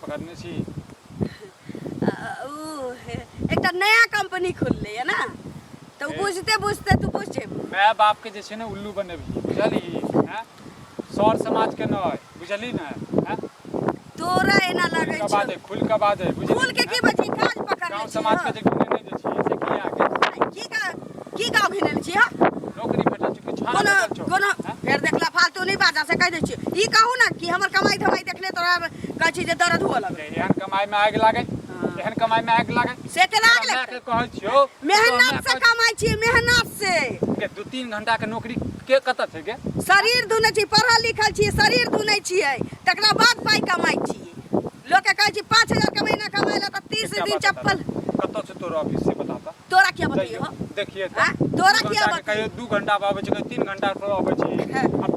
पकड़ने छी? उ एकटा नया कंपनी खुललै है ना, तऽ उ बुझते बुझते तू बुझ जेबही। माय बाप के जे छै ने उल्लू बनेबही, बुझलही? हैं, सर समाज के नहि, बुझलही ने? हैं, तोरा एना लगै खुलि कऽ छौ। बाजै, खुलि कऽ बाजै, बुझलही? खुल के की बजी, काज पकड़ने गाँव छी। समाज के हँ। जे घिने नहि दै छियै से किया गे? की का की गाँव घिनेल छी? हँ, नौकरी भेटल छौ कि छाड़ा कोनो भेटल छौ? कोनो हैं? फेर देखला, फालतू नहीं बाजा से कहि दै छियै। ई कहू ना कि हमर कमाई धमाई देखले तोरा कहै छी जे दर्द हुअ लगलै। एहन कमाई में आगि लागै, एहन कमाई में आगि लागै। से केना आगि तोरा लगतै? मायके कहै छियौ। मेहनत से कमाई छियै, मेहनत से। गे, 2-3 घंटा के नौकरी के कतऽ छै गे? शरीर धुनै छी, पढ़ल लिखल छियै, शरीर धुनै छियै, तकरा बाद पाइ कमाइ छियै। लोकके कहै छी 5000 के महीना कमाइ लए तऽ 30 एकटा दिन बात बता चप्पल। तऽ, कतऽ छै तोर ऑफिस से बता तऽ। तोरा किया बतैयौ? जाइयो, देखिए तऽ। आँय? तोरा दू किया घंटा के बतैयौ? कहियो 2 घंटा पर अबै छी, कहियो 3 घंटा पर अबै छी। हँ। आ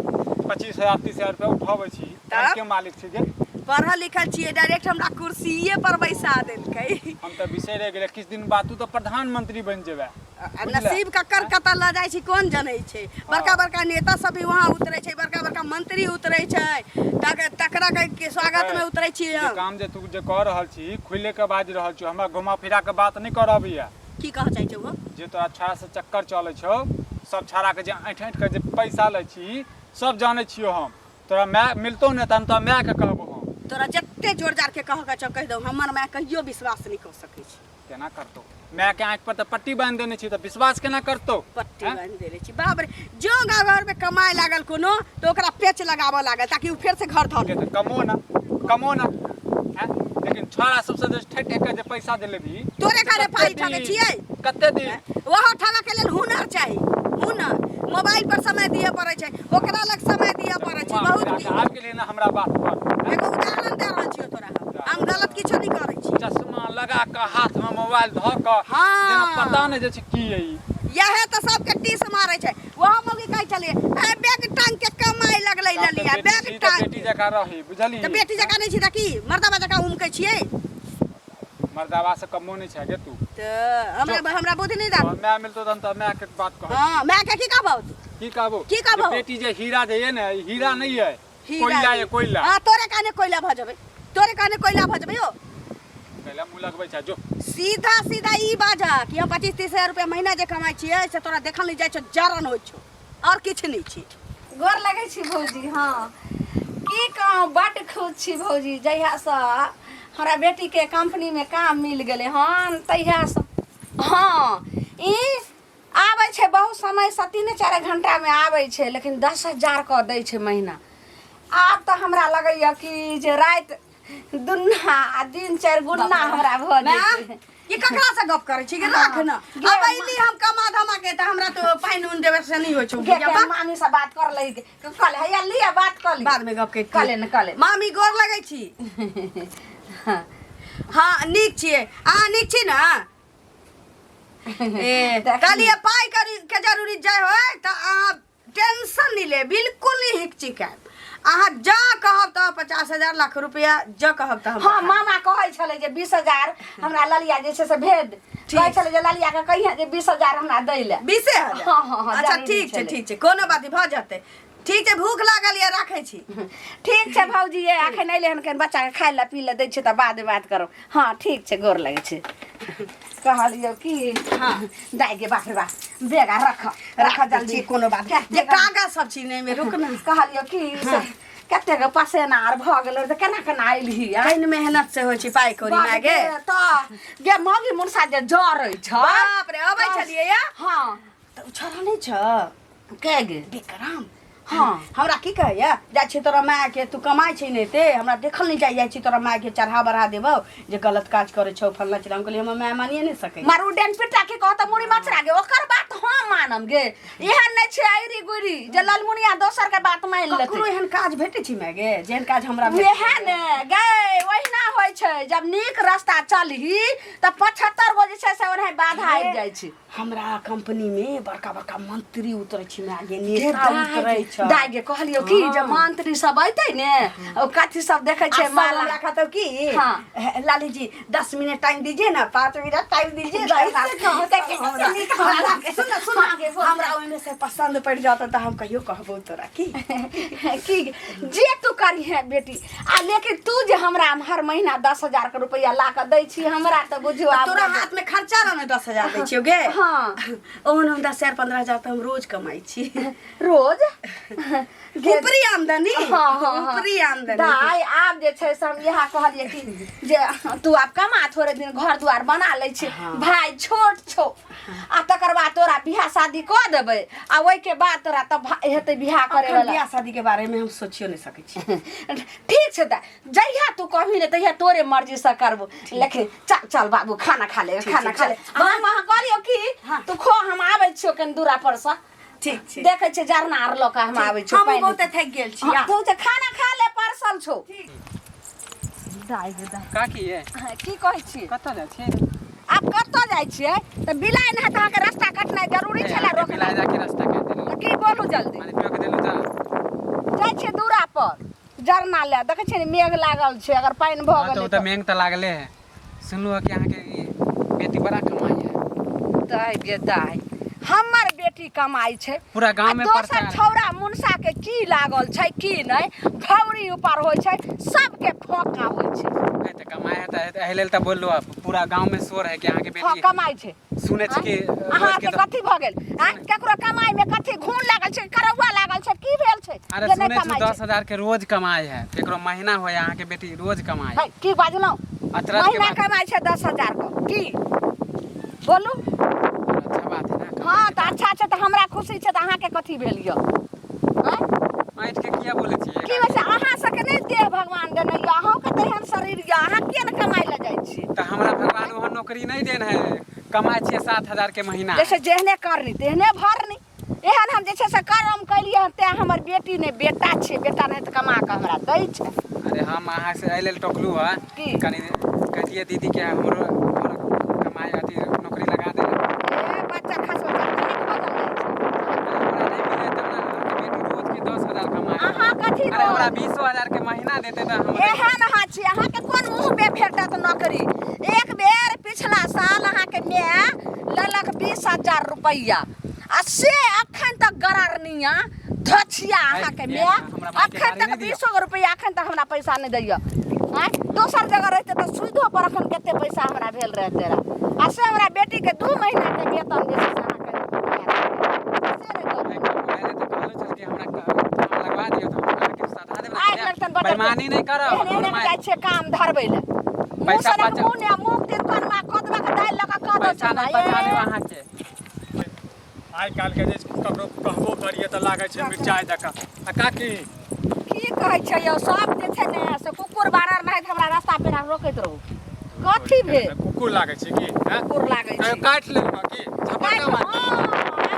25,000 30,000 रुपया उठाबै छी। तब? के मालिक छी गे? पढ़ल लिखल छियै, डायरेक्ट हमरा कुर्सिए पर बैसा देलकै। हम तऽ बिसरि गेलियै, किछु दिन बाद तू तऽ प्रधानमंत्री बनि जेबे। आ नसीब ककर कतऽ लऽ जाइ छै कोन जनै छै। बड़का बड़का नेता सब भी वहाँ उतरै छै, बड़का बड़का मंत्री उतरै छै, तकरा के स्वागत में उतरै छियै जे हम। काम जे तू जे कऽ रहल छी, खुले के बाजि रहल छी, हमरा घुमा फिरा के बात नहि करऽ अबैया। की कहऽ चाहै छौ हो? जे तोरा छाड़ा से चक्कर चलै छौ, सब छाड़ा के जे ऐंठ ऐंठ के जे पैसा लै छी, सब जानै छियौ हम। तोरा माय मिलतौ ने तहन तोरा माय के कहबो हम। तोरा जते जोर जार के कहऽ के छौ कहि दौ, हमर माय कहियो विश्वास नहि कऽ सकै छै। केना करतौ? माय के आँखि पर तऽ पट्टी बान्हि देने छी, तऽ विश्वास केना करतौ? पट्टी आँय? बान्हि देने छी, बाप रे। जो गाँव घर में कमाए लागल कोनो तऽ ओकरा पेच लगाबऽ लागल ताकि ओ फेर से घर धऽ ले। तऽ कमो ना, कमो ना, आँय? लेकिन छोड़ा सबसँ जे ठकि ठकि कऽ जे पैसा जे लेबही। तोरे से घरे कते पाइ ठकै दिन? छियै? कते दिन? ओहो ठगऽ के लेल हुनर चाही, हुनर। मोबाइल पर समय दिअ पड़ै छै, ओकरा लग समय दिअ पड़ै छै। घुमा बहुत फिरा कऽ आबि गेलियै ने हमरा बात पर, आँय? एगो उदाहरण दे रहल छियौ तोरा हम हम गलत किछो नहि करै छी। चश्मा लगा कऽ, हाथ में मोबाइल धऽ कऽ, जेना पता नहि जे छै की है ई। इएह तऽ सबके टीस मारै छै। ओहो मौगी कहै छलियै, ए बैग टांग के कमाइ लगलै तब तऽ ललिया बेटी बैग छी तऽ टांग बेटी के। जकाँ रही, बुझलही? तऽ बेटी जकाँ नहि छी तऽ की मर्दाबा जकाँ उमकै छियै? मर्दाबा से कमो नहि छै गे तू। तऽ हमरा हमरा बुद्धि नहि तोहर दे। माय मिलतौ तहन तऽ माय के बात कहै। हँ, माय के की कहबौ तू? की कहबो? की कहबौ? जे बेटी जे हीरा जे ये ने, ई हीरा नहीं है, हीरा कोयला नहीं। ये, कोयला। हाँ, तोरे काने कोयला भऽ जेबै, तोरे काने कोयला भऽ जेबै। यौ, कोयला मुँह लगबै छै जो। सीधा सीधा ई बाजा कि हम 25-30 हजार रुपया महीना जे कमाइ छियै से तोरा देखल नहि जाइ छौ, जरन होइ छौ, आओर किछु नहि छी। गोर लगै छी भौजी। हँ, की कहूँ, बड्ड खुश छी भौजी। जहियासँ हमरा बेटीके कम्पनीमे काम मिल गेलै हन तहियासँ। हँ, ई आबै छै बहुत समयसँ, 3-4 घण्टामे आबै छै, लेकिन 10,000 कऽ दै छै महीना। आब तऽ हमरा लगैए कि जे राति दुन्ना आ दिन चारि गुन्ना हमरा भऽ जेतै। ई ककरा से गप करै छी? राख न। गे, अब अइली हम कमा धमा के तऽ हमरा तो पानि उन देवे से नहीं होइ छौ। गे, गे, मामी से बात कर लै, कल हैया लिअ, बात कर ली। बाद में गप के कऽ ले ने, कऽ ले। मामी, गोर लगै छी। हँ, नीक छियै, अहाँ नीक छी ने? ए, कहलियै पाइ करी के जरूरी जाय होय तऽ अहाँ टेंशन नहीं ले, बिल्कुल नहीं हिचकिचायब। अहाँ जा कहब तऽ 50,000 लाख रुपया ज कहब तऽ हम हँ, मामा कहै छलै जे 20,000 हमरा ललिया जे छै से भेज, कहै छलै जे ललिया के कहिहे जे 20,000 हमरा दै लए। 20,000? हँ, अच्छा, जरूरी ठीक छै। छलै। ठीक छै, कोनो बात नहीं, भऽ जेतै। ठीक छै, भूख लागल यऽ, राखै छी। ठीक छै भौजी। ये अखन अयलै हन, कनि बच्चाके खाय लए पी लए दै छियै तऽ बादमे बात करब। हँ, ठीक छै, गोर लगै छै। कहलियौ कि हँ दाइ गे, बाप रे बाप, बेगा रख, रख जल्दी। छी, कोनो बात कते जे कागज सब छी नहि मे, रुक ने। कहलियौ कि से कतेक पसेना आर भऽ गेलै तऽ केना केना अयलही? आँय? केहन मेहनत से होइ छै पाइ कौड़ी बाप माय गे। गे, तऽ गे मौगी मुनसा जे जरै छै। बाप रे, अबै छलियै या तऽ ओ छौड़ा नहि छ के गे? विक्रम। हँ। हमरा की कहैया, जाइ छी तोरा मायके, तू कमाइ छै ने एते, हमरा देखल नहि जाइ, जाइ छी तोरा मायके चढ़ा बढ़ा देबौ जे गलत काज करै छौ फल्लाँ चिल्लाँ। हम कहलियै हमर माय मानिए नहि सकै। मारू डेन पिटा के कहत मुड़ी मचरा गे, ओकर बात हम मानम गे? एहन नहि छै ऐरी गुरी जे ललमुनिया दोसर के बात मान लेतै। ककरो एहन काज भेटै छै माय गे, जेहन काज हमरा भेटै? वएह ने गे, ओहिना होइ छै। जब नीक रास्ता चलही तऽ 75 गो जे छै से ओनाहि बाधा आबि जाइ छै। हमरा कंपनी में बड़का बड़का मंत्री उतरै छै माय गे, नेता उतरै छै। छौ। दाइ गे कहलियो कि जे मंत्री सब अयतै ने ओ कथी सब देखै छै आ सब माला हमरा कहतौ की हाँ। लाली जी 10 मिनट टाइम दीजिए ना, 5 मिनट टाइम दीजिए ना, ऐसे कहतौ हमरा। हमरा सुन सुन, हमरा ओहिमे से पसंद पड़ि जाता तऽ हम कहियो कहबो तोरा की। की जे तू करी है बेटी, आ लेकिन तू जे हमरा हर महीना 10,000 के रुपया ला के दै छी हमरा तऽ बुझियौ आब तोरा हाथ में खर्चा रह ने 10,000 दै छियौ गे। हाँ। ओहन हम 10,000 15,000 तऽ हम रोज कमाइ छी। रोज? ऊपरी आमदनी। हाँ, हाँ, हाँ। ऊपरी आमदनी। दाइ, आब जे छै से हम इएह कहलियै कि जे तू आब कमा, थोड़े दिन घर दुआर बना लै छी, भाय छोट छौ, आ तकर बाद तोरा बियाह शादी कऽ देबै, आ ओहिके बाद तोरा तब हेतै बियाह करे अखन वाला। बियाह शादी के बारे में हम सोचियो नहीं सकै छी। ठीक छै, तऽ जहिया तू कहबी ने तहिया तोरे मर्जी से करबो, लेकिन चल चल बाबू, खाना खा ले, खाना खा ले। हम अहाँ कहलियौ कि तू खो, हम आबै छियौ कनि दूरा पर से। ठीक छै। देखै छियै जरना आर लऽ कऽ हम आबै छियौ। हम पानि। बहुते थाकि गेल छी। हाँ, तू तऽ खाना खा ले, परसल छौ। दाइ गे दाइ। काकी ये। हाँ, की कहै छी? कतऽ जाइ छियै? आब कतऽ जाइ छियै तऽ बिलाइ नहि तऽ अहाँके रास्ता कटनाइ जरूरी छलै रोकनाइ। बिलाइ जाके रास्ता काटि देलहुँ। तऽ की बोलू जल्दी। माने टोकि देलहुँ तऽ। जाइ छियै दूरा पर जरना ले, देखै छियै ने मेघ लागल छै, अगर पानि भऽ हाँ, तऽ गेलै ओ तऽ मेघ तऽ लागले है। सुनलहुँ हँ कि अहाँके ई बेटी बड़ा कमाइ है। दाइ गे दाइ, हमर बेटी कमाइ छै? पूरा गाँव में आ दोसर प्रचार। छौड़ा मुनसा के की लागल छै की नहि, भौरी ऊपर होइ छै, सबके फोका होइ छै। नहीं तऽ कमाइ है तऽ एहि लेल तऽ बोललहुँ हँ। पूरा गाँव में शोर है कि अहाँके हँ बेटी कमाइ छै। सुनै छी कि रोजके अहाँके तऽ कथी भऽ गेल? आँय, केकरो कमाइ में कथी घून लागल छै, करौआ लागल छै, की भेल छै अरे जे नहि सुनै छी कमाइ दस छै? हजार के रोज कमाइ है, केकरो महीना होय, अहाँके बेटी रोज कमाइ है, की बाजलहुँ? अचरज के महीना बात। कमाइ छै 10,000 के, की बोलू? अच्छा बात है ना। हँ तऽ अच्छा छै तऽ हमरा खुशी छै, तऽ अहाँके कथी भेल यऽ? आँय? ऐंठ के किया बोलै छियै? की होइ छै, अहाँ सबके नहि देह भगवान देने यऽ? अहूँके तेहन शरीर यऽ, अहाँ किया ने कमाइ लए जाइ छी? तऽ हमरा भगवान ओहन नौकरी नहि देन है, कमाइ छियै 7,000 के महीना। जैसे जेहने करनी तेहने भरनी। एहन हम जे छै से कर्म केलियै हन तेँ हमर बेटी नहि, बेटा छै, बेटा नहि तऽ कमा कऽ हमरा दै छै। अरे हम अहाँ से एहि लेल टोकलू हँ। की? कनि कहितियै दीदी के हमरो हमरो कमाइ अथी नौकरी लगा दे। ए बच्चा, खास बच्चा कनि खोजल जाइ छै। हमरा नहि मिले तब ने, अहाँके बेटी रोज के 10,000 कमाइ है। अहाँ कथी अरे हमरा रोज? 20,000 के महीना देते तऽ हम एहन अहाँ छी, अहाँके कोन मुँह पे भेटत नौकरी? एक बेर पिछला साल अहाँके माय लेलक 20,000 रुपैआ, आ से अखन तक गरारनिया धछिया अहाँके माय हमरा मायके अखन गाड़ी तक नहि दिअ। 20 गो रुपैआ अखन तक हमरा पैसा नहि दैया। आँय, दोसर जगह रहिते तऽ सुइदो पर अखन कते पैसा हमरा भेल रहते रह, आ से हमरा बेटी के 2 महीना के वेतन जे छै से अहाँके से नहि दऽ। एहि तऽ कहलो छल कि हमरा काम लगवा दियौ तऽ हम अहाँके साधा देब। आइ लगतन बड़ बेईमानी नहि करब। एहने एहने हमर जाइ छियै काम धरबै लए मुँह पैसा सनक मुँह ने मुँह तीन कोनमा कदवा के दालि लऽ कऽ कऽ दो। पैसा नहि पचा देब अहाँके। आइ काल्हिके जे ककरो कहबो करिए तऽ लागै छै मिरचाइ जकाँ। आ काकी। की कहै छै यौ, सब जे छै ने से कुकुर बानर नाहित हमरा रास्ता पेरा रोकैत रहू, कथी भेल? कुकुर लागै छै की, हैं? कुकुर लागै कहियो छै। काटि लेलको की? झपट्टा काटि मारि हँ,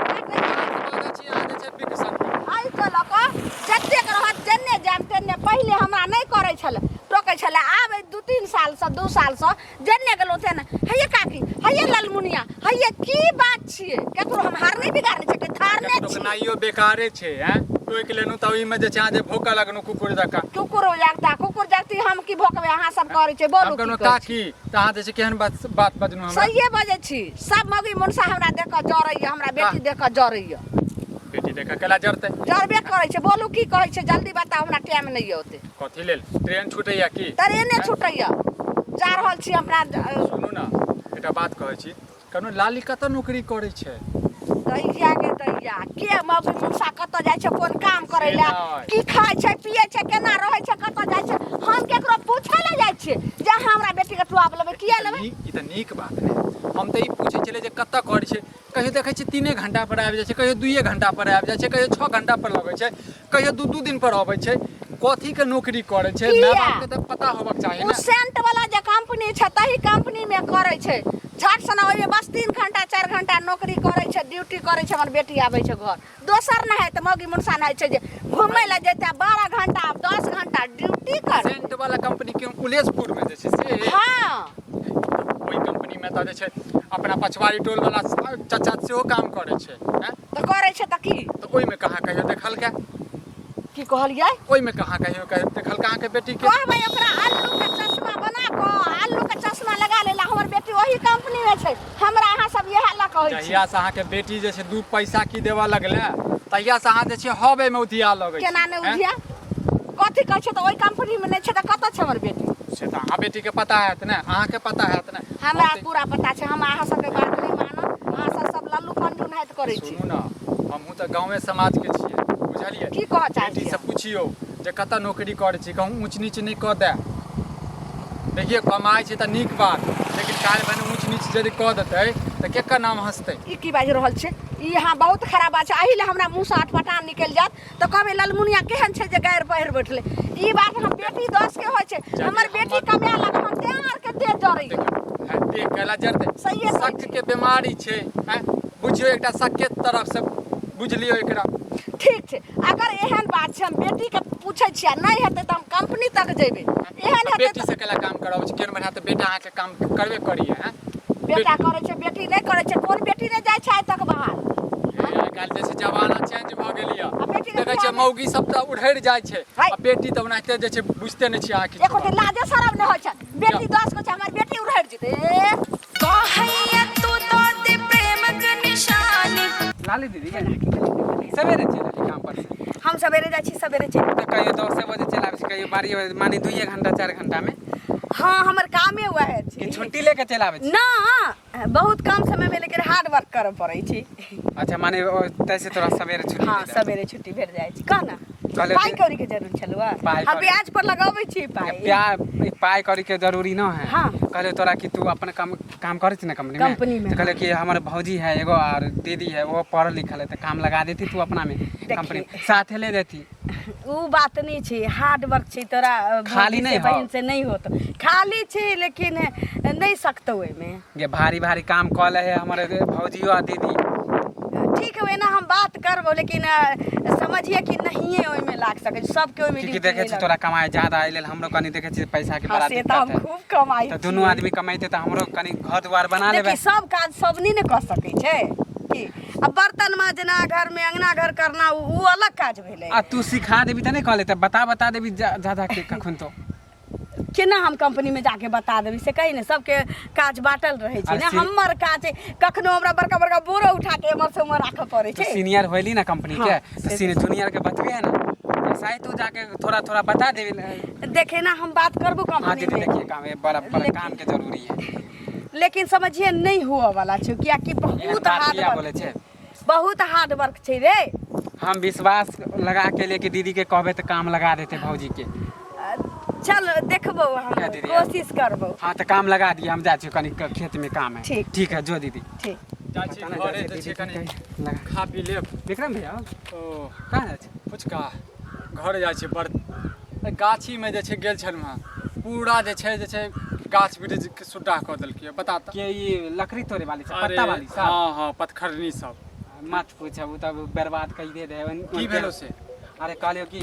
काटै छै। बाजै छी अहाँ जे छै बिक सकू। एहि के लऽ कऽ जतेक रहत जेन्ने जायब तेन्ने। पहिले हमरा नहि करै छलै, टोकै छलै, आब एहि 2-3 सालसँ, 2 सालसँ जेन्ने गेलहुँ तेन्ने हैये काकी, हैये ललमुनिया, हैये। की बात छियै? केकरो हम हार नहि बिगाड़ने छियै कि धारने छियै। टोकनाइयो बेकारे छै। हैं, टोकि लेलहुँ तऽ ओहिमे जे छै अहाँ जे भोकऽ लगलहुँ कुकुर जकाँ। कुकुर जागता, कुकुर जागती, हम की भोकबै? अहाँ सब करै छै, बोलू हम की कहलहुँ कहै छी? काकी, तऽ अहाँ जे छै केहन बात बात बजलहुँ हमरा? सहिए बजै छी। सब मौगी मुनसा हमरा देख कऽ जरैया, हमरा बेटी देख कऽ जरैया। बेटी देख कऽ केला जरतै? जरबे करै छै। बोलू की कहै छै, जल्दी बताउ, हमरा टाइम नहि यऽ ओते। कथी लेल, ट्रेन छूटैया की? ट्रेने छूटैया, जा रहल छी हमरा। सुनू ने, एकटा बात कहै छी, कहलहुँ लाली कतऽ नौकरी करै छै? दैया गे दैया, के मौगी मुनसा कतऽ जाइ छै, कोन काम करै लए, नहि। की खाइ छै, पियै छै, केना रहै छै, कतऽ जाइ छै, हम केकरो पूछै लए जाइ छियै जे अहाँ हमरा बेटीके टुआब लेबै? किया लेबै? ई तऽ नीक बात नहि। हम तऽ ई पूछै छलियै जे कतऽ करै छै। कहियो देखै छियै 3 घंटा पर आबि जाइ छै, कहियो 2 घंटा पर आबि जाइ छै, कहियो 6 घंटा पर लगै छै, कहियो 2-2 दिन पर अबै छै। कथीके नौकरी करै छै? किया? माय बापके तऽ पता होबाक चाही ओ ने। सेंट वाला जे कंपनी छै तही कंपनी में करै छै। झट सना ओहिमे बस 3 घंटा 4 घंटा नौकरी करै छै, ड्यूटी करै छै, हमर बेटी आबै छै घर। दोसर नहि है तऽ मौगी मुनसा नहि छै जे घूमै लए जेतै, 12 घंटा 10 घंटा ड्यूटी कर। सेंट वाला कंपनी के उलेसपुर में जे छै से? हाँ। ओहि कंपनी में तऽ जे छै अपना पछवाड़ी टोल वाला चाचा सेहो काम करै छै, हैं? तऽ करै छै तऽ की? तऽ ओहिमे कहाँ कहियो देखलकै? की कहलियै? ओहिमे कहाँ कहियो कहियो देखल कहाँ के बेटी के? कहबै ओकरा आलू के चश्मा बना कऽ, आलू के चश्मा लगा लेला, हमर बेटी ओही कंपनी में छै। हमरा अहाँ सब इएह लऽ कहै छी। जहिया से अहाँके बेटी जे छै 2 पैसा की देबऽ लगलै, तहिया से अहाँ जे छै हवे में उधिया लगै छी। केना नहि उधिया? कथी कहै छै तऽ ओहि कंपनी में नहि छै तऽ कतऽ छै हमर बेटी? से तऽ अहाँ बेटी के पता हैत ने, अहाँके पता हैत ने। हमरा पूरा पता छै। हम अहाँ सबके बात नहि मानब। अहाँ सब सब लल्लू पंडू नाहित करै छी। सुनू ने, हमहूँ तऽ गाँवे समाज के छियै, बुझलियै? की कहऽ चाहै बेटी छियै? से पुछियौ जे कतऽ नौकरी करै छी, कहूँ ऊँच नीच नहि कऽ दए। देखियौ कमाइ छै तऽ नीक बात, लेकिन काल्हि भने ऊँच नीच यदि कऽ देतै तऽ केकर नाम हँसतै? ई की बाजि रहल छै? ई अहाँ बहुत खराब बात छै। एहि लए हमरा मुँहसँ अटपटान निकलि जायत तऽ कहबै ललमुनिया केहन छै जे गारि पहिर बैठलै। ई बात हम बेटी दस के होइ छै। हमर बेटी कमाए लग हम तें आरके देह जरैया। देखियौ, देह कैला जरतै? सहिए कहै शक के बीमारी छै, आँय? बुझियौ एकटा शक्के तरफ से बुझलियौ एकरा। ठीक छै, अगर एहन बात छै हम बेटी के पूछै छियै, आ नहि हेतै तऽ हम कंपनी तक जेबै। एहन हेतै बेटी से कैला काम कराबै छै? केहन बढ़िआँ तऽ बेटा अहाँके काम करबे करैया, आँय? बेटा करै छै, बेटी नहि करै छै। कोन बेटी नहि जाइ छै आइ तक बाहर? आइ काल्हि जे छै जमाना चेंज भऽ गेल यऽ। आ बेटी के देखै छियै बियाह मे- मौगी सब तऽ उढ़ैर जाइ छै, है। आ बेटी तऽ ओनाहिते जे छै बुझते नहि छियै अहाँ किछु। एको दिन लाजे शरम नहि होइ छै। बेटी 10 गो छै, हमर बेटी उढ़ैर जेतै। कहैया तू तो दे प्रेमक निशानी। लाली दीदी सवेरे चलि अयली काम पर से? हम सवेरे जाइ छी, सवेरे चलि तऽ कहियो 10 बजे चलि आबै छी, कहियो 12 बजे, माने 2 घंटा 4 घंटा में। हाँ, हमर कामे वएह छै। कि छुट्टी लेके चलि आबै छी? ना, बहुत कम समय में, लेकिन हार्ड वर्क करऽ पड़ै छै। अच्छा, माने तैसे तोरा सवेरे छुट्टी? हाँ, दे देलक। सवेरे छुट्टी भेट जाइ छै। कह ना। कहलियै पाइ कौड़ी के जरूर छलुआ? पाइ हम कौड़ी। ब्याज पर लगाबै छी पाइ। पाइ कौड़ी के जरूरी न है। हाँ। कहलियै तोरा कि तू अपन काम काम करै छी ना कंपनी में? कंपनी में, तऽ कहलियै कि हमर भौजी है एगो और दीदी है, वो पढ़ल लिखल है, तऽ काम लगा देती तू अपना में कंपनी में, साथे ले देती। उ बात नहीं छै, हार्ड वर्क छै तोरा। खाली भौजी नहि से हौ। बहिन से नहीं होत। खाली छै लेकिन नहीं सकतौ ओहिमे। ये भारी भारी काम कऽ ले है हमर भौजियो आ दीदी। ठीक है, एना हम बात करबो, लेकिन समझिए कि नहिए ओहिमे लाग सकै छै सबके ओहिमे। क्योंकि ड्यूटी देखै नहि छी तोरा कमाई ज्यादा, एहि लेल हमरो कनी देखै छी पैसा के हाँ, बड़ा से तऽ हम दिक्कत है। खूब कमाइ तऽ दुनू छियै। आदमी कमेतै तऽ हमरो कनी घर दुआर बना लेबै। देखी, सब काज सब नहीं ने कऽ सकै छै की। आ बर्तन माजना घर में, अंगना घर करना, उ अलग काज भेलै। आ तू सिखा देबी तऽ नहि कहले तऽ बता बता देबी ज्यादा के कखन तो केना हम कंपनी में जाके बता देबै से कही ने? सबके काज बाँटल रहै छै आ ने। हमर काज कखनो हमरा बड़का बड़का बोरो उठा के एम्हर से उम्हर राखऽ पड़ै तो छै। सीनियर होइली ना कंपनी के? हाँ, तो से सीनियर जूनियर के बतबे है ना, ऐसा ही तू जाके थोड़ा थोड़ा बता देबी ना। देखे ना, हम बात करबो हाँ कंपनी दीदी में। देखिए, काम है बड़ा बड़ा काम के जरूरी है। लेकिन समझिए नहीं हुआ वाला छै, कियाकि एहन बहुत बात हार्ड किया बोले वर्क छै? बहुत हार्ड वर्क छै रे। हम विश्वास लगा के लेके दीदी के कहबे तऽ काम लगा देते भौजी के। चल देखबो हम। क्या दीदी? कोशिश करबो। हाँ, तऽ काम लगा दिए, हम जाइ छी, कनी खेत में काम है। ठीक। ठीक है, जो दीदी। ठीक। जाइ छी पता नहि घरे जाइ जे छी छै दीदी कनि के लगा। खा पी लेब। विक्रम भैया। ओ कहाँ जाइ छी? फुचका घर जाइ छै। बड़ गाछीमे जे छै गेल छलहुँ हेँ, पूरा जे छै गाछ वृक्ष के सुड्डा कऽ देलकै, बता तऽ। के ई लकड़ी तोड़े वाली सब? अरे पत्ता वाली सब? हाँ हाँ, पतखरनी सब। मत पूछब, उ तब बर्बाद कर दे रहे। की भेलो से? अरे कहलियो कि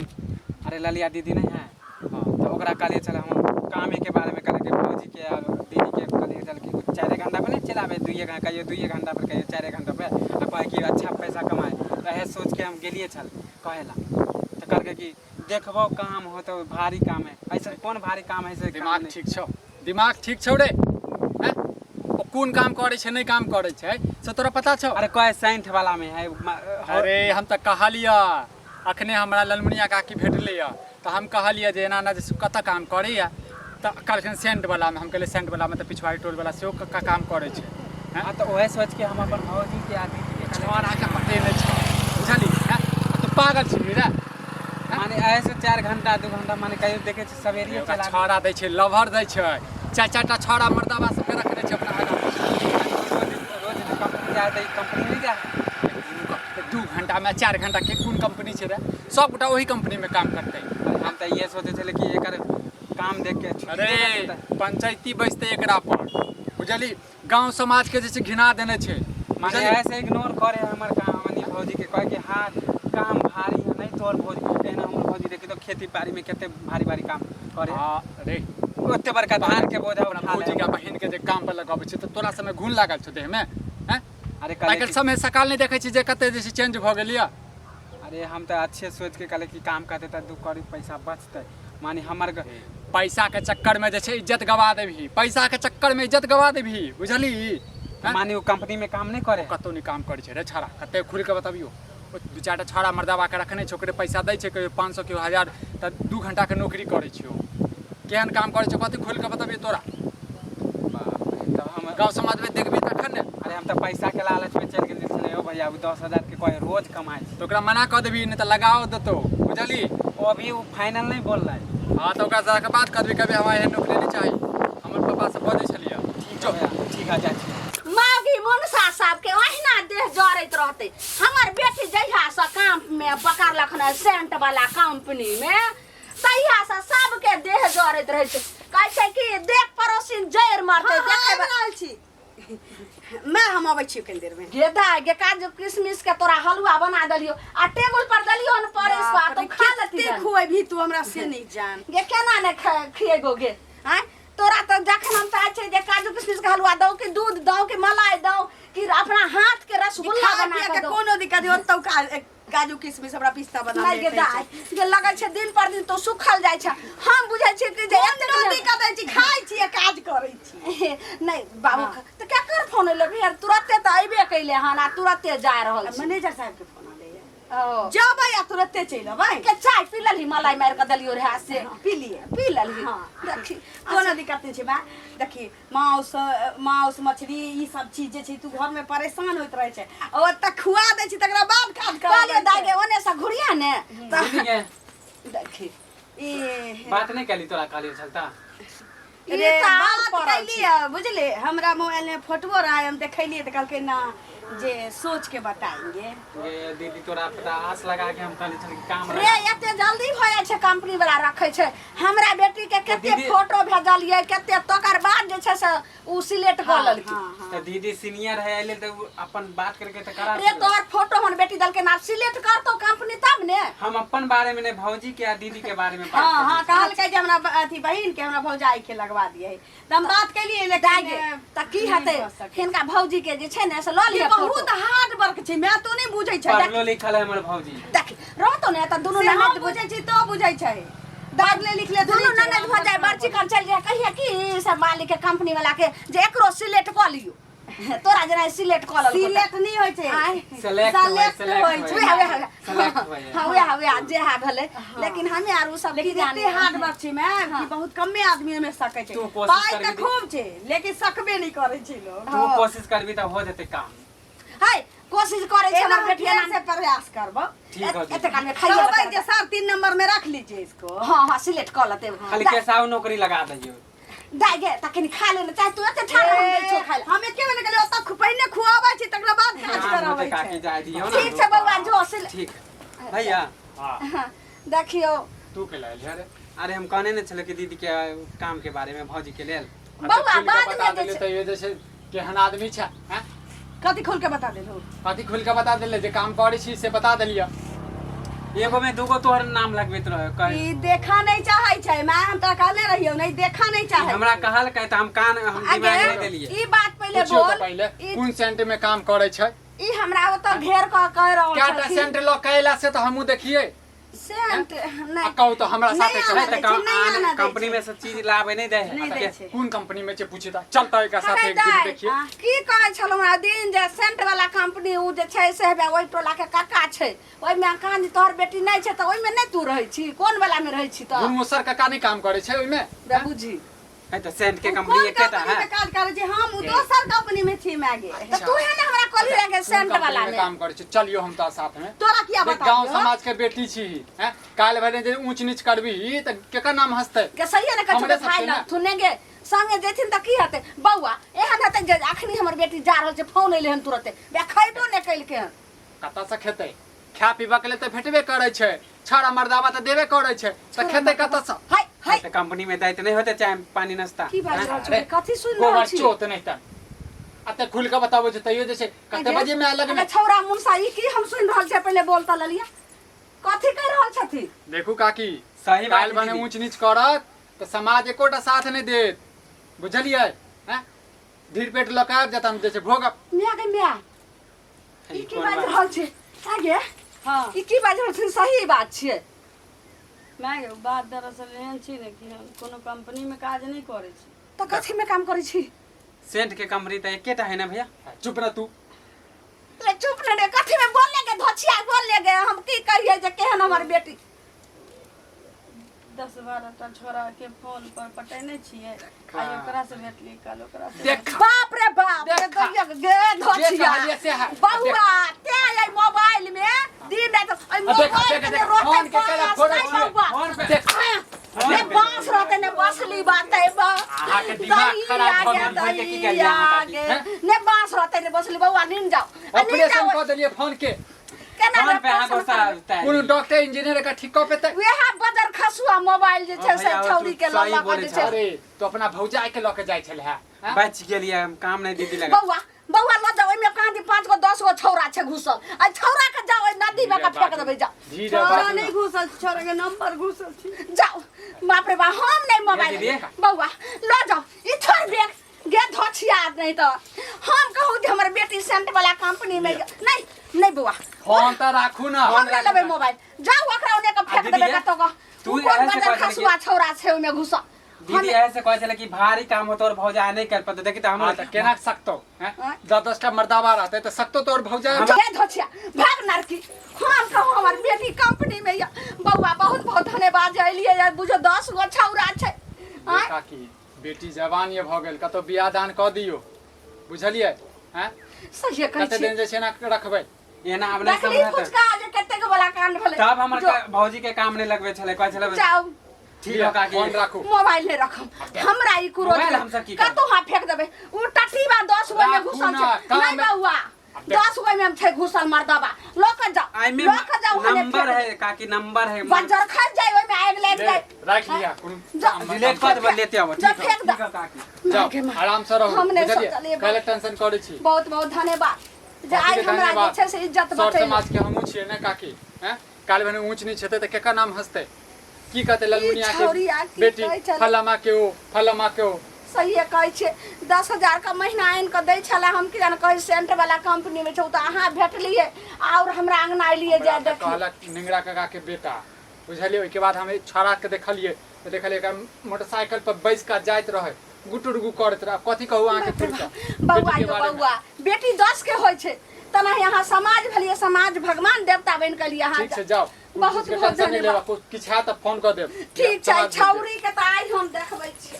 अरे ललिया दीदी नहीं है? हाँ। तो ओकरा कहलिए चल हम कामे के बारे में, कहलिए कि भौजी के और दीदी के कहलिए चल कि 4 घंटा पर नहीं चलाबे, 2 घंटा, कहियो 2 घंटा पर, कहियो 4 घंटा पर, आ कहे कि अच्छा पैसा कमाए रहे, सोच के हम गेलिए छल कहेला तऽ कहलकै कि देखबो काम हो तो भारी काम है। ऐसा कौन भारी काम है से काम दिमाग नहीं। ठीक छौ? दिमाग ठीक छौ रे? हैं? ओ कोन काम करै छै, नहि काम करै छै से तोरा पता छौ? अरे कहे सैंठ वाला में है अरे हम तऽ कहलियै, अखने हमरा ललमुनिया काकी भेटलै यऽ तऽ हम कहलियै जे एना एना जे कतऽ काम करैया, तऽ कहलखिन सेंट वाला में। हम कहलियै सेंट वाला में तऽ पिछवाड़ी टोल वाला सेहो काम करै छै। हैं? हाँ, तऽ ओहे सोच के हम अपन भौजी के आ दीदी के कहलियै। छौड़ा के पते नहि छौ, बुझली? हैं? तू पागल छी रे? माने ऐसे 4 घंटा 2 घंटा, माने कहियो देखे छी सवेरिये ओकरा चला। छौड़ा दै छै, लभर दै छै, चारि चारिटा छौड़ा मर्दाबा सबके रखने छै अपना आगाँ। रोज रोज कंपनी जाए तऽ ई कंपनी नहीं जाए? 2 घंटा में 4 घंटा के कोन कंपनी छै रे? सबगोटा ओही कंपनी में काम करतै। हम तऽ इहे सोचे छलै कि एकर काम देख के छुट्टी अरे दे देतै तऽ। पंचायती बैसतै एकरा पर, बुझली? गांव समाज के जे छै घिना देने छै। माने बुझली? ऐसे इग्नोर करे हमर काम, मनी भौजी के कहे कि हाँ काम भारी है, नहीं तोहर भौजी एहन। हमर भौजी देखी तो खेती बाड़ी में कते भारी भारी काम करे। हाँ रे। ओते बड़का धान के बोझा अपना उठा भौजी ले। के बहिन के जे काम पर लगाबै छै तऽ तोरा समय घुन लागल छौ देह में? हैं? अरे आइ कहले काल्हि समय सकाल नहि देखै छी जे कते जे छै चेंज भऽ गेल यऽ। अरे हम तऽ अच्छे सोच के कहले कि काम करते तऽ दू कौड़ी पैसा बचतै, माने हमर पैसा के चक्कर में जे छै इज्जत गवा देबही, पैसा के चक्कर में इज्जत गवा देबही, बुझली? हैं? माने ओ कंपनी में काम नहीं करे? कतौ नहि काम करै छै रे छाड़ा, कते खुलि कऽ बतबियौ। ओ दू चारिटा छाड़ा मर्दाबा के रखने छै, ओकरे पैसा दै छै, कहियो 500 कहियो 1000, तऽ 2 घंटा के नौकरी करै छै ओ। केहन काम करै छै कथी खोलि कऽ बतबियौ तोरा? बाप रे, तब हम गाँव समाजमे देखबही तखन ने। अरे हम तऽ पैसा के लालच में चलि गेल छलै हो भैया, ओ 10,000 के कहे रोज कमाइ छै। तऽ ओकरा मना कऽ देबही, नहि तऽ लगाओ देतौ, बुझली? ओ अभी ओ फाइनल नहीं बोल रहा है। हाँ तऽ ओकरा जाके बात कर देबही, कभी हमरा एहन नौकरी नहि चाही। हमर पापा से बजै छलियै। ठीक है भैया, ठीक है, जाइ छी। मागी मनसा साहब के ओहिना देह जरैत रहतै। हमर बेटी जहिया से काम में पकड़लक हन सेंट वाला कंपनी में, तहिया से सबके देह जरैत रहै छै। कहै छै कि देख पड़ोसिन जरि मरतै। हाँ, देखै आबि रहल छी मैं, हम अबै छी कनी देर में। गे दाय गे, काजू किशमिश के तोरा हलुआ बना देलियो आ टेबुल पर देलियो हन परसि कऽ, आ तू खा लेती। कते खुएबही तू हमरा से नहीं जान। गे केना ने खिएगो गे? आँय, तोरा तऽ जखन हम चाहै छियै जे काजू किशमिश के हलुआ दौ कि दूध दौ कि मलाई दौ कि अपना हाथ के रसगुल्ला खा बना पिए के के दौ। कोनो दिक्कत नहीं ओतौ, काजू किशमिश हमरा पिस्ता बादाम नहि गे भेटै दाय छै। गे, लगै छै दिन पर दिन तो सुखल जाइ छै। हम बुझै छियै कि जे एतेक कोनो ने- दिक्कत होइ छै, खाइ छी आ काज करै छी। नहि बाबू, तऽ केकर फोन एलै फेर? तुरते तऽ अयबे कैले हन आ तुरते जा रहल छी। मैनेजर साहब के फोन आलैया। ओ जबै आ तुरते चलि अबै। के चाय पी लेलही? मलाई मारि कऽ देलियो रहए से पी लिए। पी लेलही? हाँ। देखी, कोनो दिक्कत नहि छै बा। देखी, माउस माउस मछली ई सब चीज जे छै, तू घर में परेशान होइत रहै छै, आ ओतऽ खुआ दै छी तकरा बाद काज कहलियो करबै। दाय गे, ओने से घुरिया ने तऽ दीदी के देखी। ई बात नहीं कैली, तोरा कहलियो छलता। ई रे तऽ आल बात पड़ल छै। कैलियै बुझले, हमरा मोबाइल में फोटो रहा, हम देखलियै तऽ कहलकै ना जे सोच के बताएंगे। गे दीदी, तोरा पता आस लगा के हम कहले छल कि काम रे लगा। एते जल्दी भऽ जाइ छै कंपनी वाला रखै छै? हमरा बेटी के कते दीदी- फोटो भेजलियै कते, तकर बाद जे छै से उ सिलेक्ट कऽ लेलकै। हाँ हाँ तऽ दीदी सीनियर है, एहि लेल तऽ उ अपन बात करके तऽ करा रे सकलै। तोहर फोटो हमर बेटी देलकै ना, आब सिलेक्ट करतौ कंपनी तब ने। हम अपन बारे में नहीं, भौजी के आ दीदी के बारे में बात हाँ हाँ करी। कहलकै जे हमरा अथी बहिन के, हमरा भौजाई के लगवा दिए, तऽ हम बात केलियै दाय लेकिन गे, तऽ की हेतै? नहि भऽ सकै। हिनका भौजी के जे छै ने से लऽ ई लिअ बहुत फोटो। हार्ड वर्क छै मैं, तो नहीं बुझै छै। पढ़लो लिखल है हमर भौजी। देख रहतो ने तऽ दुनू से हम ननद बुझै छी तो बुझै छै, पढ़ले लिखले दुनू थोड़ी छै, ननद भऽ जाय बड़ चिकन चलि जाय, कहिए कि सब मालिक के कंपनी वाला के जे एकरो सिलेक्ट कऽ लियौ, तोरा जेना सिलेक्ट कऽ लेलको। सिलेक्ट नहीं होइ छै। आँय। सेलेक्ट होय, सेलेक्ट सेलेक्ट होइ छै। वएह वएह वएह। सेलेक्ट होय। हाँ वएह वएह जे हा भेलै, लेकिन हमे आर उ सब की लेकिन जाने। एते हार्ड वर्क छै मैम कि बहुत कमे आदमी ओहिमे सकै छै। तू कोशिश पाइ तऽ करबी। खूब छै लेकिन सकबे नहि करै छै लोग। तू कोशिश करबी तऽ हो जेतै काम। है कोशिश करै छै एना हमर बेटी फेर एना से प्रयास करबो। ठीक हो। एते काल में खाइए कहबै जे सर 3 नंबर में रख लीजिए इसको। हाँ हाँ, सिलेक्ट कऽ लेतै। खाली केसाउ नौकरी लगा दियौ। दाइ गे, तऽ कनि खा ले ने चाहे तू, एते ठाढ़ हम दै छौ खाइ लए। हम एके बेर गेलियै ओतऽ, पहिने खुआबै छी तकरा बाद काज काम होतै कराबै काकी छै। जाय दियौ ने। ठीक छै बौआ, जो सिल ठीक भैया। हाँ। देखियौ। तू के लायल रे? अरे हम कहने ने छलै कि दीदी के काम के बारे में भौजी के लेल। बौआ, खुलि कऽ बाद में बता जे देलियै छै- तऽ ये जे छै केहन आदमी छै, हैं? कथी खोल के बता देलहु? कथी खुलि कऽ बता देलियै? जे काम करै छी से बता देलियै। एगो में दूगो तोहर नाम लगबैत रहे कहे। ई देखा नहीं चाहे छै मैं, हम तो कहले रहियो नहीं देखा नहीं चाहे। हमरा कहलकै तऽ हम कान हम आगे दिमाग नहि देलियै। ई बात पहिले पुछियौ तऽ बोल। पहिले ई कोन सेंट में काम करै छै? ई हमरा ओतऽ घेर कऽ कहि रहल कएटा छथिन। सेंट लऽ के अयला से तऽ हमहूँ देखियै। सेंट आ नहि कहू तऽ हमरा साथे नहि चल। नहि आना तऽ दै छै, नहि आना दै कंपनी छै। में से चीज लाबै नहि दै नहीं दै है। छै। कोन कंपनी में छै पूछी तऽ चल तऽ एकरा साथे अरे एक दिन दाइ, देखियै। की कहै छलहुँ हमरा दिन जे सेंट वाला कंपनी उ जे छै से हेबे ओहि टोला के काका छै, ओहिमे कान तोहर बेटी नहि छै तऽ ओहिमे नहि तू रहै छी? कोन वाला मे रहै छी तऽ? गुणमुसर काका नहि काम करै छै ओहिमे? बे बुझी। है तऽ सेंट के उ कंपनी कोन एकेटा कंपनी है। में काज करै छै? हम उ दोसर कंपनी में छी मैं गे। तऽ तू है ने हमरा कहली रहे कोन सेंट कंपनी वाला में मे काम करै छै? चलियो हम तोरा साथ में। तोरा किया देख, बता गाँव दियौ? समाज के बेटी छी हैं, काल्हि भरे जे ऊंच नीच करबी तऽ केकर नाम हंसतै? के सहिए ने कहै हमरे छौ भाई सबके ने। लगथुन ने गे, संगे जेथिन तऽ की हेतै बौआ? एहन हेतै जे अखनी हमर बेटी जा रहल छै, फोन एलै हन तुरते, बे खैबो नहि केलकै हन। कतऽ से खेतै? खाय पीबऽ के लेल तऽ भेटबे करै छै, छड़ा मर्दाबा तऽ देबे करै छै, तऽ खेतै कतऽ से? हाय हाय। तऽ कंपनी में दैत नहि होतै चाय पानी नाश्ता? की बाजि रहल अरे, छौ? कथी सुनि रहल गोबर छी? चोत नहि तऽ अते खुलि कऽ बताबै छै तैयो जे छै कते बजे में अलग अरे छौड़ा मुनसा, ई की हम सुनि रहल छियै? पहिले बोल तऽ ललिया, कथी कहि रहल छथिन? देखू काकी, सही बात काल्हि भने दीदी। ऊंच नीच करत तऽ समाज एकोटा साथ नहि देत, बुझलियै? हैं, धीर पेट लऽ कऽ आबि जायत, हम जे छै भोगब। माय गे माय, ई की कोन बाजि बात? रहल छै आगे? हाँ। ई की बाजि रहल छथिन सही बात छियै माय गे बात दरअसल एहन छै ने कि हम कोनो कंपनीमे काज नहि करै छी तऽ कथीमे काम करै छी सेंट के कंपनी तऽ एकेटा है ना भैया चुप रह तू ले चुप ने रे कथी में बोल ले के धोछिया बोल ले गे हम की कहिए जे केहन हमर बेटी 10-12 टा छोरा के फोन पर पटेने छियै आइ ओकरा से भेटली कल ओकरा से देख बाप रे बाप रे देखा। दैया गे धोछिया जे कहलियै से है। बउआ ते आई मोबाइल में दिन रात आई आ देखा, मोबाइल देखा, में देखा, रोते फोन के केना बांस फोड़ै नहीं छियै, बउआ फोन पे देख ने बांस रहते ने बसली बात है बा अहाँके दिमाग खराब भऽ गेल, फोन के की करियै अहाँ काकी, आगे ने बांस रहते ने बसली बउआ नींद जाओ आ नींद ऑपरेशन जाओ कऽ देलियै फोन के केना फोन पे अहाँ ऑपरेशन गुस्सा करबै? उतारि कोनो डॉक्टर इंजीनियर एकरा ठीक कऽ पेतै वएह बजर खसुआ मोबाइल जे छै हँ से भैया, ओ छौरी के तू लऽ सही लऽ कऽ बोलै जे छह। छै अरे तो अपना भौजाई के लऽ के जाइ छलै है हैं? बच गेलियै हम काम नहीं दीदी लगा बौआ बौआ लऽ जाओ ओहिमे कहाँ दी 5 गो 10 गो छौरा छै घुसल आ छौरा के जाओ ओहि नदी में के फेंक देबै जाओ धीरे छोरा बाजू नहि घुसल छै, छोरा के नंबर घुसल छै जाओ बाप रे बाप हम नहीं मोबाइल दीदी। बौआ लऽ जाओ ई छोड़ फेंक गे धोछिया नहीं तो हम कहूँ जे हमर बेटी सेंट वाला कंपनी में नहीं नहीं बौआ फोन तऽ राखू ना हम नहीं लेबै मोबाइल जाओ ओकरा ओने के फेंक दीदी देबै गे, कतौ के तू तू कोन ऐसे बजर कहै छलै खसुआ छौरा छै ओहिमे घुसल दीदी ऐसे कहै छलै कि भारी काम होतो और भौजा नहीं कर पाते देखी तो हाँ हम तऽ केना सकतो हैं? हाँ? 10-10 टा मर्दाबा रहतै तऽ सकतो तोर भौजाई गे धोछिया भाग नारकी हम कहूँ हमर बेटी कंपनी में या बौआ बहुत बहुत धन्यवाद जे एलियै या बुझो 10 गो छौरा छै आँय? काकी बेटी जवान ये भऽ गेल कतौ बियाह दान कऽ दियौ बुझलियै हैं सहिए कहै कते छी दिन जे छै ना रखबै एना आब नहीं देखली समझत फुचका जे कतेक वाला कांड भेलै तब हमर जो भौजी के काम नहीं लगबे छलै कहै छलै जाउ ठीक हो काकी फोन राखू मोबाइल नहीं रखम हमरा ई कुरो मोबाइल हमसब की करब? कतौ हाथ फेंक देबै उ टटीबा 10 गो में राखू घुसल ना, छै काम नहीं में- बौआ 10 गो में हम छै घुसल मर्दबा लऽ के जाओ आइमे लऽ के जाओ हने नंबर है काकी नंबर है बज्जर खा जाए ओहिमे आगि लागि ले, जाए राखि लिया कोनो जा। डिलीट कर देबै लेते आबो जा ठीक हो फेंक दे। ठीक हो काकी जाओ माय गे माय। आराम से रहू हम नहि बुझलियै सोचलियै। काल्हि टेंशन करै छी बहुत बहुत धन्यवाद जे काकी आइ के हमरा जे धन्यवाद। छै से इज्जत सर बचेलक समाज के हमहूँ छियै ने काकी हैं काल्हि भने ऊँच नीच हेतै तऽ केकर नाम हँसतै की कहतै ललमुनिया छौरी आ के की बेटी कहै छलै? फलामा के ओ फलामा के ओ सहिए कहै छियै 10,000 के महीना आनि कऽ दै छलै हम कि जाने कहै सेंट वाला कंपनी में छै ओ तऽ अहाँ भेटलियै आओर हमरा अङ्गना एलियै हमरा जे तऽ देखियै कहलक निंगरा काका के बेटा बुझलियै ओहिके बाद हम छौड़ा के देखलियै तऽ देखलियै एकरा मोटरसाइकिल पर बैस कऽ जाइत रहै गुटुर गु करैत रहै कथी कहू अहाँके खुलि कऽ बौआ बेटीके यौ बारेमे। बौआ बेटी 10 के होइ छै तेना अहाँ समाज भेलियै समाज भगवान देवता बनि गेलियै अहाँ ठीक छै जाउ बहुत किछु बहुत टेंशन नहि धन्यवाद लेबा किछु हैत तऽ फोन कऽ देब ठीक छै समाज बुझि छौरी के तऽ आइ हम देखबै छियै।